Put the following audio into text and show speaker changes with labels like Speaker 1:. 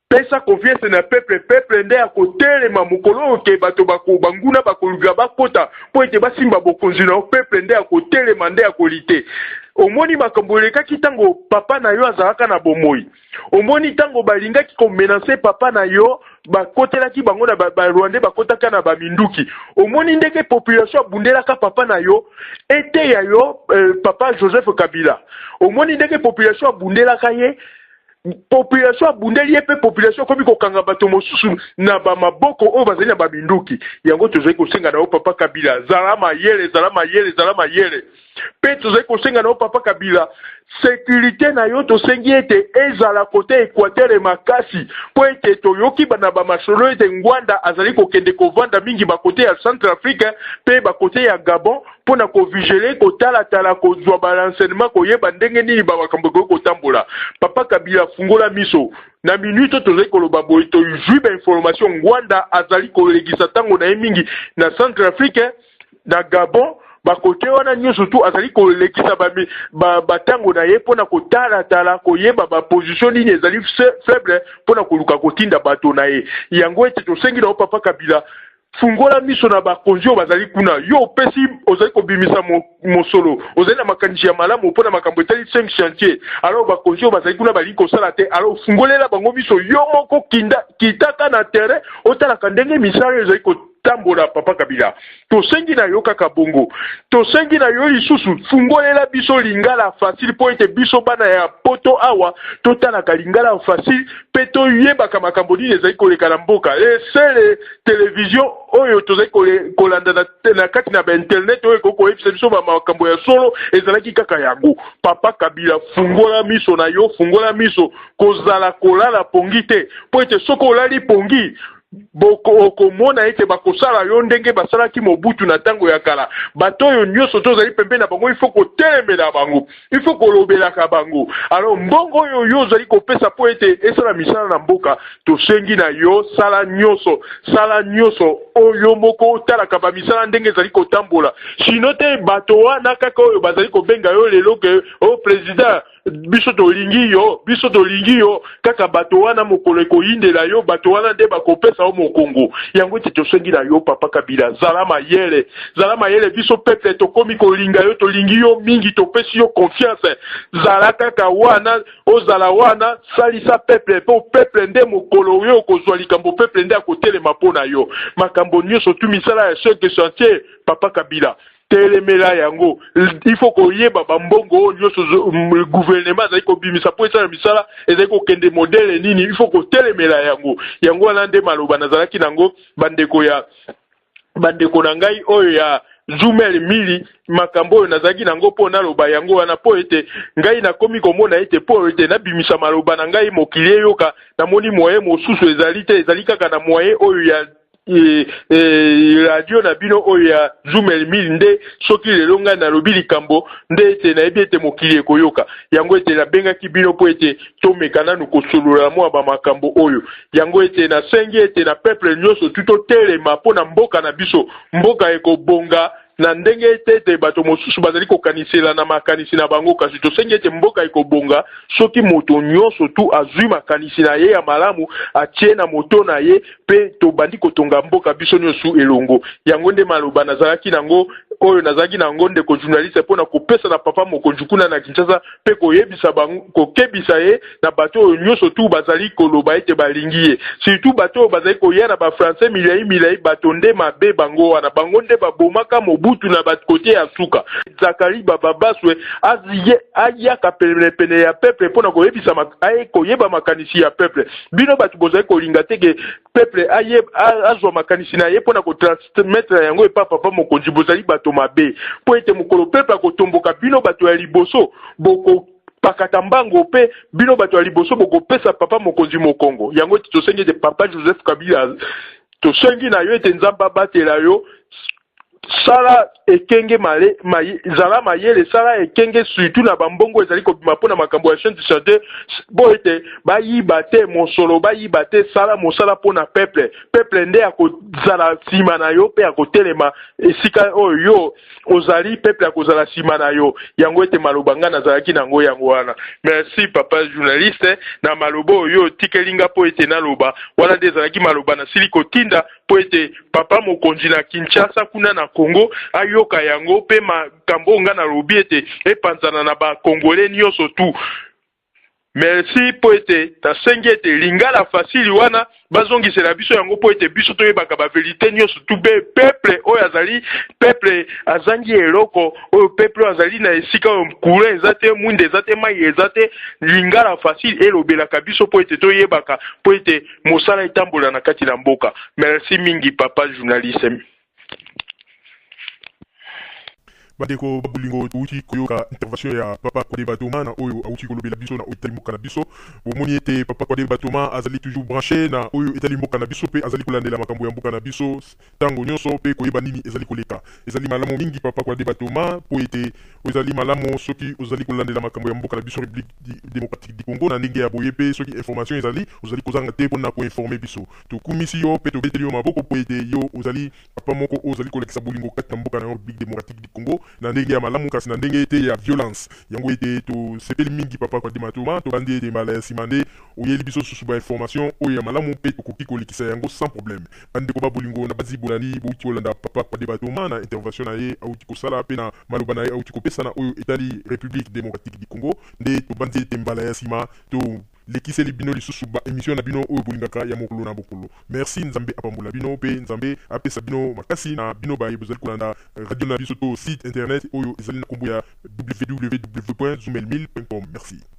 Speaker 1: Pesa confiance na peuple, peuple nde akotelema mokolo oyo ke bato bako banguna bakoluka bakota mpo ete basimba bokonzi na yo, peuple nde akotelema nde akolite. Omoni makambo elekaki ntango papa na yo azalaka na bomoi. Omoni ntango balingaki komenase papa na yo, bakotelaki bango na ba, ba Rwandais bakotaka na baminduki. Omoni ndenge population abundelaka papa na yo, eteya yo papa Joseph Kabila. Omoni ndenge population abundelaka ye, population abundeli ye mpe population akomi kokanga bato mosusu na bamaboko oyo bazali na baminduki. Yango tozali kosenga na yo papa Kabila, zala mayele, zala mayele, zala mayele. Mpe tozali kosenga na yo papa Kabila, sécurité na yo tosengi ete ezala kote Équateur makasi, mpo ete toyoki na bamasolo ete Ngwanda azali kokende kovanda mingi bakote ya Centrafrique mpe bakote ya Gabon mpo na kovigiler, kotalatala, kozwa barenseignement, koyeba ndenge nini bamakambo ekoki kotambola. Papa Kabila, fungola miso. Na minute tozali koloba boye, tozwi bainformation, Ngwanda azali kolekisa ntango na ye mingi na Centrafrique, na Gabon, bakote wana nyonso tu azali kolekisa batango na ye mpona kotalatala, koyeba baposition nini ezali faible mpona koluka kotinda bato na ye. Yango ete tosengi na yo papa Kabila, fungola miso na bakonzi oyo bazali kuna. Yo opesi, ozali kobimisa mosolo, ozali na makanisi ya malamu mpona makambo etali 5 chantier, alors bakonzi oyo bazali kuna balingi kosala te. Alors fungolela bango miso yo moko, kinda kitaka na terrain, otalaka ndenge misala ezali kotambola. Papa Kabila, tosengi na yo kaka bongo. Tosengi na yo lisusu, fungolela biso lingala facile, mpo ete biso bana ya poto awa totalaka lingala facile mpe toyebaka makambo nini ezali koleka na mboka. Esele télévision oyo tozali kolanda na kati na bainternet oyo ekoki koyebisa biso bamakambo ya solo ezalaki kaka yango. Papa Kabila, fungola miso na yo, fungola miso. Kozala kolala pongi te, mpo ete soki olali pongi, okomona ete bakosala yo ndenge basalaki Mobutu na ntango ya kala. Bato oyo nyonso tozali pembeni na bango, il faut kotelemela bango, il faut kolobelaka bango. Alors mbongo oyo yo ozali kopesa mpo ete esala misala na mboka, tosengi na yo, sala nyonso, sala nyonso oyo moko otalaka bamisala ndenge ezali kotambola. Sinon te, bato wana kaka oyo bazali kobenga yo lelo ke o président, biso tolingi yo, biso tolingi yo, kaka bato wana, mokolo ekoyindela yo, bato wana nde bakopesa yo mokongo. Yango ete tosengi na yo papa Kabila, zala mayele, zala mayele. Biso peuple tokomi kolinga yo, tolingi yo mingi, topesi yo confiance. Zala kaka wana, ozala wana, salisa peuple, mpo peuple nde mokolo oyo okozwa likambo, peuple nde akotelema mpo na yo. Makambo nyonso tu, misala ya cinq chantier, papa Kabila, telemela yango. Il faut koyeba bambongo oyo nyonso gouvernement azali kobimisa mpo esala misala ezali kokende modèle nini. Il faut kotelemela yango. Yango wana nde maloba nazalaki nango, bandeko ya bandeko na ngai oyo ya Zumel Mili. Makambo oyo nazalaki nango mpo naloba yango wana, mpo ete ngai nakomi komona ete mpo ete nabimisa maloba na ngai mokili eyoka, namoni moyen mosusu ezali te, ezali kaka na moyen oyo ya radio na bino oyo ya Zumel Mili. Nde soki lelo ngai nalobi likambo, nde ete nayebi ete mokili ekoyoka yango. Ete nabengaki bino mpo ete tomeka nanu kosolola mwa bamakambo oyo. Yango ete nasengi ete na peuple nyonso tu totelema mpo na mboka na biso. Mboka ekobonga na ndenge ete ete bato mosusu bazali kokanisela na makanisi na bango, kasi tosengi ete mboka ekobonga soki moto nyonso tu azwi makanisi na ye ya malamu, atie na moto na ye, mpe tobandi kotonga mboka biso nyonso elongo. Yango nde maloba nazalaki nango, oyo nazalaki nango, ndeko journaliste, mpona kopesa na papa mokonzi kuna na Kinshasa mpe koyebisa bango, kokebisa ye na bato oyo nyonso tu bazali koloba ete balingi ye, surtout bato oyo bazali koya na bafrançais milai milai. Bato nde mabe bango wana, bango nde babomaka Mobutu na bakote ya suka. Zakari Bababaswe ayaka penepene ya peuple mpona koyebisa, koyeba makanisi ya peuple. Bino bato bozali kolinga te ke peuple azwa makanisi na ye mpona kotransmettre yango epa papa mokonzi, bozali bato mabe, mpo ete mokolo peuple akotomboka, bino bato ya liboso boko pakata mbango, mpe bino bato ya liboso bokopesa papa mokonzi mokongo. Yango ete tosengi ete papa Joseph Kabila, tosengi na yo ete Nzambe abatela yo. Sala ekenge male, maye, zala mayele, sala ekenge surtout na bambongo ezali kobima mpo na makambo ya chaine du chantier, bo ete bayiba te mosolo, bayiba te. Sala mosala mpo na peuple. Peuple nde akozala nsima na yo mpe akotelema esika oyo yo ozali, peuple akozala nsima na yo. Yango ete maloba ngai nazalaki nango yango wana. Merci papa journaliste na maloba oyo otikeli nga mpo ete naloba. Wana nde ezalaki maloba nasili kotinda mpo ete papa mokonzi na Kinshasa kuna na Congo ayoka yango, mpe makambo oyo ngai nalobi ete epanzana na ba Congolais nyonso tu. Merci mpo ete nasengi ete lingala facile wana bazongisela biso yango mpo ete biso toyebaka ba verite nyonso tu, mpe peuple oyo azali peuple azangi eloko oyo, peuple oyo azali na esika oyo courant eza te, mwinda eza te, mai eza te. Lingala facile elobelaka biso mpo ete toyebaka, mpo ete mosala etambola na kati na mboka. Merci mingi papa journaliste.
Speaker 2: Bandeko ba bolingo, touti koyoka intervention ya papa Kwadeba Thomas na oyo awuti kolobela biso na oyo etali mboka na biso. Bomoni ete papa Kwadeba Thomas azali toujours branche na oyo etali mboka na biso mpe azali kolandela makambo ya mboka na biso tango nionso mpe koyeba nini ezali koleka. Ezali malamu mingi papa Kwadeba Thomas mpo ete ezali malamu soki ozali kolandela makambo ya mboka na biso Republique Democratique du Congo na ndenge ya boye mpe soki information ezali ozali kozanga te mpo na ko informer biso. Tokumisi yo mpe tobeteli yo maboko mpo ete yo ozali papa moko oyo ozali kolakisa bolingo kati na mboka na yo Republique Democratique du Congo na ndenge ya malamu kasi na ndenge te ya violence. Yango ete tosepeli mingi papa Kwadima Thomas, tobandi ete mbala ya sima nde oyeli biso susu ba information oyo ya malamu mpe tokoki kolekisa yango sans problème. Bandeko ba bolingo na bazi bolandi bowuti kolanda papa Kwadeba Thomas na intervention na ye awuti kosala mpe na maloba na ye awuti kopesa na oyo etali Republique Democratique du Congo. Nde tobanzi ete mbala ya sima to lekiseli bino lisusu ba emission na bino oyo bolingaka ya mokolo na mokolo. Merci Nzambe apambola bino pe Nzambe apesa bino makasi na bino baye bozali kolanda radio na biso to site internet oyo ezali na kombo ya www.zoomelmil.com. Merci.